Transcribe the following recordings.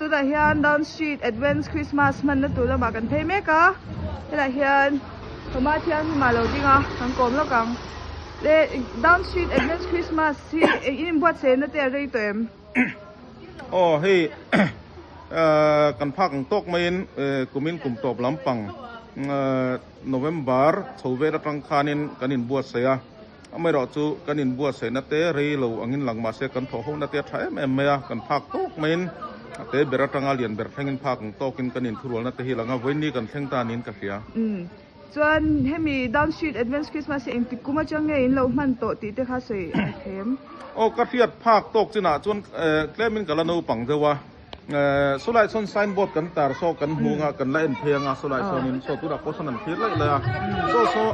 Tunah hian Down Street Advance Christmas hmanna tur lamah kan phei mek a, helaiah hian Thawma Thianghlimah lo ding a, kan kawm lawk ang. Le Down Street Advance Christmas hi eng in inbuatsaihna te a rei tawh em? Aw hei kan phak ang tawk maiin kumin kum tawp lampang November chho vel atang khanin kan inbuatsaih a. Amaherawh chu kan inbuatsaihna te rei lo angin lang mahse kan thawh hona te a tha em em mai a, kan phak tawk maiin a te ber atanga lian ber thlengin phak ang tawkin kan inthurualna te hi lang a, vawiin kan thleng ta niin ka hria. Umm. Chuan hemi Down Street Advance Christmas hi engtik kum atang nge in lo hman tawh tih te kha sawi a them. Aw ka hriat phak tawk chinah chuan tlemin ka la naupang deuh a. Sawlai sawn sign board kan tar saw kan hmu anga kan la en phei anga sawlai sawnin saw tunah pawh sawn an thlir laih laih a saw saw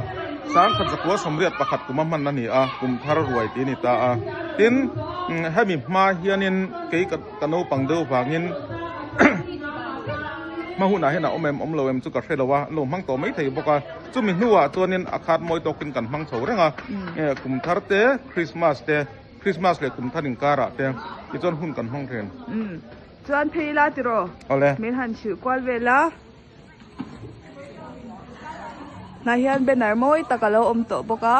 sangkhat zakua sawmriat pakhat kuma hman a ni a kum thar ruai tih a ni ta a tin hemi hma hianin kei ka naupang deuh vangin hma hunah hian a awm em awm lo em chu ka hre lo a an lo hmang tawh mai thei bawk a chumi hnuah chuanin a khat mawi tawkin kan hmang chho reng a kum thar te Christmas te. Christmas leh kum thar inkarah te tichuan hun kan hmang thin. Umm chuan phei ila tiraw? Awle. Min han hrilh kual vel a. Hnah hian banner mawi tak a lo awm tawh bawk a.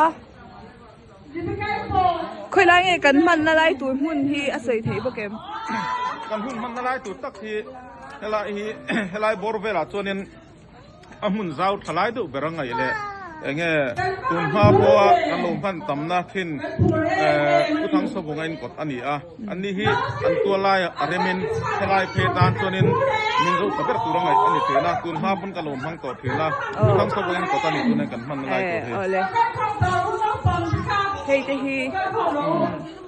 Khawilai nge kan hmanna lai tur hmun hi a sawi theih bawk em? Kan hun hmanna lai tur tak hi helai hi helai bawr velah chuanin a hmun zau tha lai deuh ber a ngaih leh enge tun hma pawha kan lo hman tamna thin eh Pu Thangsavunga in kawt a ni a an ni hi an tual lai a remin thalai phei tan chuanin min zo ta ber tur a ngaih a ni thin a tun hma pawn ka lo hmang tawh thin a Pu Thangsavunga in kawt a nih chuan kan hmanna lai tur hi. Hei te hi.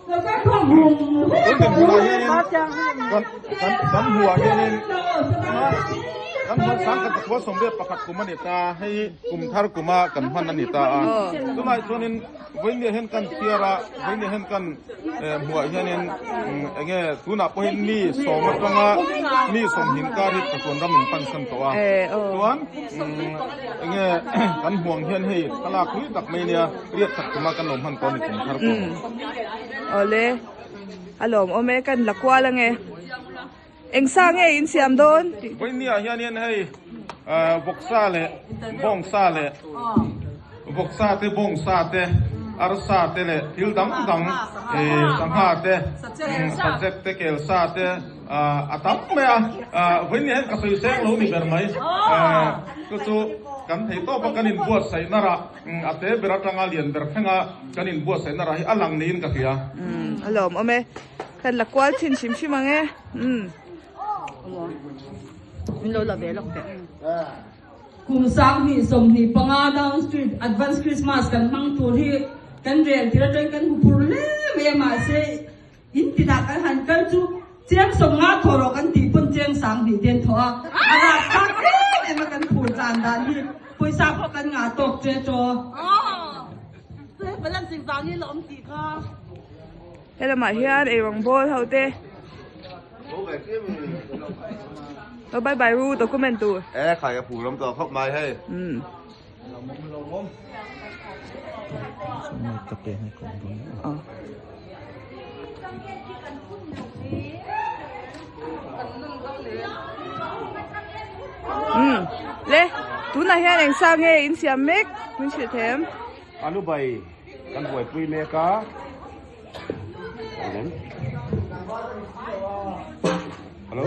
Tun dinhmunah hianin kan kan kan hmuhah hianin kan hman sang khat pakua sawmriat pakhat kum a ni ta hei kum thar kuma kan hman a ni ta a tunah chuanin vawinia hian kan chhiar a vawinia hian kan hmuhah hianin enge tunah pawhin mi sawm atanga mi sawmhnih kar hi Pathuan ram in pan san tawh a chuan enge kan hmuh ang hian hei thlalak hlui tak mai nia. Riat khat kuma kan lo hman tawh a ni kum thar tawh. Awle a lawm awm e kan la kual ange eng sa nge in siam dawn tih. Vawinia hianin hei vawksa leh bawngsa leh vawksa te bawngsa te arsa te leh thil dang dang sangha te sazep te kelsa te a tam mai a vawinia hian ka sawi seng lo ni ber mai chu chu kan thei tawp a kan inbuatsaih na rah. A te ber atanga lian ber thlenga kan inbuatsaihna rah hi a lang niin ka hria. Umm a lawm awm e. Kan la kual chhin hrim hrim ang e. Umm. Min lo la ve lawk teh. Kum 2025 Down Street Advance Christmas kan hmang tur hi kan rel tir atangin kan huphur hle mai a mahse In tinah kan han kal chu cheng sawmnga thaw rawh kan tih pawn cheng 2000 te an thaw a, a rat thlak em em a kan phur chan dan hi pawisa pawh kan ngah tawk che chaw. He lamah hian eirawng bawl ho te lo bye bye ru document tur. E khai a phur awm tawh khawp mai hei. Umm. Umm le tunah hian eng sa nge in siam mek min hrilh thei em? Alu bai kan buaipui mek a Hello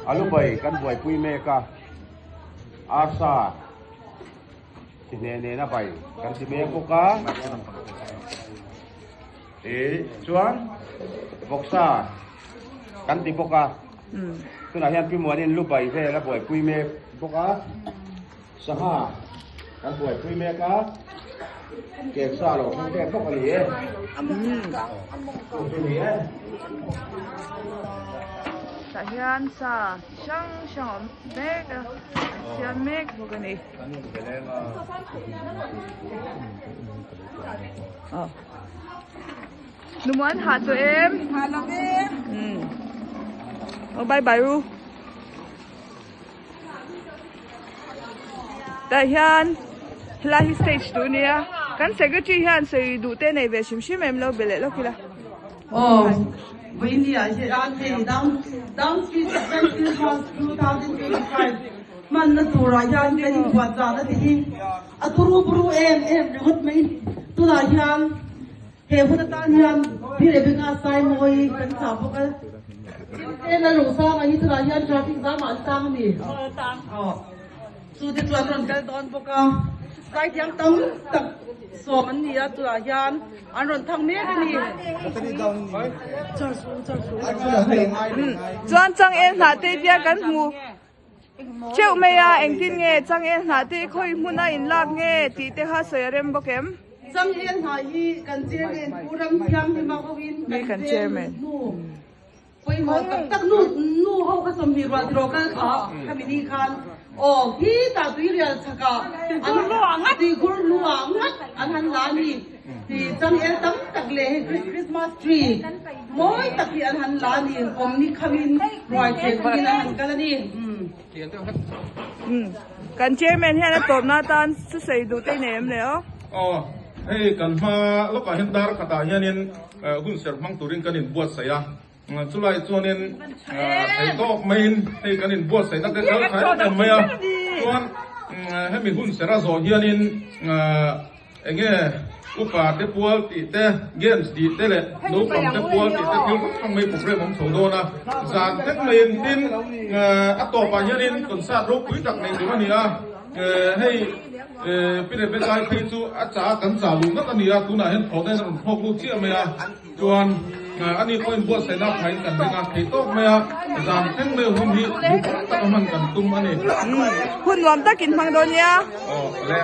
Alu bai kan buaipui mek a. Arsa chi hne nena bai kan ti mek bawk a, ih chuan vawksa kan ti bawk a, tunah hian Pi Muanin lu bai vel a buaipui mek bawk a, sangha kan buaipui mek a, keksa lo thleng mek bawk a ni e. Chu ni e. Tah hian sa hrang hrang a awm mek a an siam mek bawk a ni. Nu an hah tawh em? Hah lo em. Aw bye bye ru. Tah hian helai hi stage tur a nia kan secretary hian sawi duh te nei ve hrim hrim em lo be leh lawk ila. Aw. Vawinia hian hei Down Down Street Advent Christmas 2025 hmanna turah hian kan inbuatchahna te hi a turu buru em em ringawt mai. Tunah hian he hun atan hian Pi Rebecca Saimawi kan chah bawk a. Chimte Lalrosanga hi tunah hian traffic zamah an tang a ni. Aw. Chu te chuan rawn kal dawn bawk a, zaithiam tam tak sawm an ni a, tunah hian an rawn thang mek a ni. Chuan changel hnah te tia kan hmu theuh mai a, engtin nge changel hnah te khawi hmuna in lak nge tih te kha sawi a rem bawk em? Changel hnah hi kan chairman Pu Ramthianghlim-a hoin kan chairman hnu. Pawimawh tak tak nu nu ho kha 20 rual tiraw kal kha khami ni khan aw hi tah tui rial chhak ah an tuikhur lu ah ngat an han la a ni ti changel tam tak leh hei Christmas tree mawi tak hi an han la a ni awm ni khamin ruai chhe tumin an han kal a ni. Kan chairman hian a tawpna atan thusawi duh te i nei em le aw? Aw hei kan hma lawkah hian dar khatah hianin Hun serh hmang turin kan inbuatsaih a, chulai chuanin thei tawk maiin hei kan inbuatsaihna te kal tha em em mai a, chuan hemi hun serh a zawh hianin eng nge upa te pual tih te, games tih te leh naupang te pual tih te thil hrang hrang mai program awm chho dawn a, zan thleng maiin tin a tawpah hianin concert ropui tak nei tur a ni a. Hei Pi Rebecca-i phei chu a chah a kan chah luh ngat a ni a, tunah hian thlawhna in a rawn thlawk lut chiah mai a, chuan ani pawhin buatsaihna a phaiin kan ring a, thei tawk mai a, zan thleng mai hun hi duhawm taka hman kan tum a ni. Hun nuam takin hmang dawn nia. Aw le.